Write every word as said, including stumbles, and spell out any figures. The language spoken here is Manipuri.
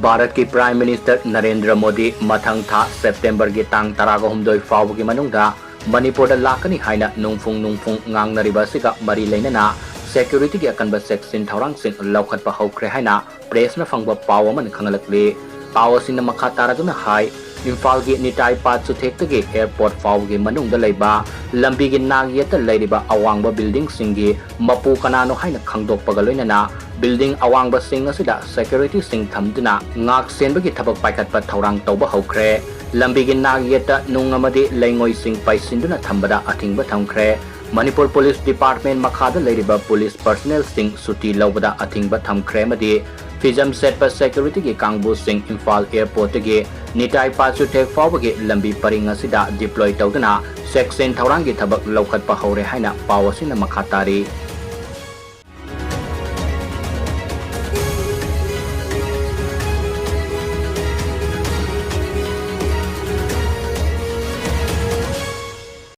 ꯚꯥꯔꯠꯀꯤ Prime Minister ꯅꯔꯦꯟꯗ꯭ꯔ ꯃꯣꯗꯤ ꯃꯊꯪ ꯊꯥ Septemberꯒꯤ ꯇꯥꯡ ꯇꯔꯥꯒ ꯍꯨꯝꯗꯣꯏ ꯐꯥꯎꯕꯒꯤ ꯃꯅꯨꯡꯗ ꯃꯅꯤꯄꯨꯔꯗ ꯂꯥꯛꯀꯅꯤ ꯍꯥꯏꯅ ꯅꯨꯡꯐꯨꯡ ꯅꯨꯡꯐꯨꯡ ꯉꯥꯡꯅꯔꯤꯕ ꯑꯁꯤꯒ ꯃꯔꯤ ꯂꯩꯅꯅ securityꯒꯤ ꯑꯀꯟꯕ ꯆꯦꯛꯁꯤꯟ ꯊꯧꯔꯥꯡꯁꯤꯡ ꯂꯧꯈꯠꯄ ꯍꯧꯈ꯭ꯔꯦ ꯍꯥꯏꯅ pressꯅ ꯐꯪꯕ ꯄꯥꯎ ꯑꯃꯅ ꯈꯪꯍꯜꯂꯛꯂꯤ꯫ ꯄꯥꯎ ꯑꯁꯤꯅ ꯃꯈꯥ ꯇꯥꯔꯗꯨꯅ ꯍꯥꯏ, ꯏꯝꯐꯥꯜꯒꯤ ꯅꯤꯇꯥꯏ ꯄꯥꯠ ꯆꯨꯊꯦꯛꯇꯒꯤ airport ꯐꯥꯎꯕꯒꯤ ꯃꯅꯨꯡꯗ ꯂꯩꯕ ꯂꯝꯕꯤꯒꯤ ꯅꯥꯛ ꯌꯦꯠꯇ ꯂꯩꯔꯤꯕ ꯑꯋꯥꯡꯕ buildingꯁꯤꯡꯒꯤ ꯃꯄꯨ ꯀꯅꯥꯅꯣ ꯍꯥꯏꯅ ꯈꯪꯗꯣꯛꯄꯒ ꯂꯣꯏꯅꯅ building ꯑꯋꯥꯡꯕꯁꯤꯡ ꯑꯁꯤꯗ securityꯁꯤꯡ ꯊꯝꯗꯨꯅ ꯉꯥꯛ ꯁꯦꯟꯕꯒꯤ ꯊꯕꯛ ꯄꯥꯏꯈꯠꯄ ꯊꯧꯔꯥꯡ ꯇꯧꯕ ꯍꯧꯈ꯭ꯔꯦ꯫ ꯂꯝꯕꯤꯒꯤ ꯅꯥꯛ ꯌꯦꯠꯇ ꯅꯨꯡ ꯑꯃꯗꯤ ꯂꯩꯉꯣꯏꯁꯤꯡ ꯄꯩꯁꯤꯟꯗꯨꯅ ꯊꯝꯕꯗ ꯑꯊꯤꯡꯕ ꯊꯝꯈ꯭ꯔꯦ꯫ ꯃꯅꯤꯄꯨꯔ Police Department ꯃꯈꯥꯗ ꯂꯩꯔꯤꯕ police personnelꯁꯤꯡ ꯁꯨꯇꯤ ꯂꯧꯕꯗ ꯑꯊꯤꯡꯕ ꯊꯝꯈ꯭ꯔꯦ ꯑꯃꯗꯤ ꯐꯤꯖꯝ ꯁꯦꯠꯄ securityꯒꯤ ꯀꯥꯡꯕꯨꯁꯤꯡ ꯏꯝꯐꯥꯜ airportꯇꯒꯤ ꯅꯤꯇꯥꯏ ꯄꯥꯠ ꯆꯨꯊꯦꯛ ꯐꯥꯎꯕꯒꯤ ꯂꯝꯕꯤ ꯄꯔꯤꯡ ꯑꯁꯤꯗ deploy ꯇꯧꯗꯨꯅ ꯆꯦꯛꯁꯤꯟ ꯊꯧꯔꯥꯡꯒꯤ ꯊꯕꯛ ꯂꯧꯈꯠꯄ ꯍꯧꯔꯦ ꯍꯥꯏꯅ ꯄꯥꯎ ꯑꯁꯤꯅ ꯃꯈꯥ ꯇꯥꯔꯤ꯫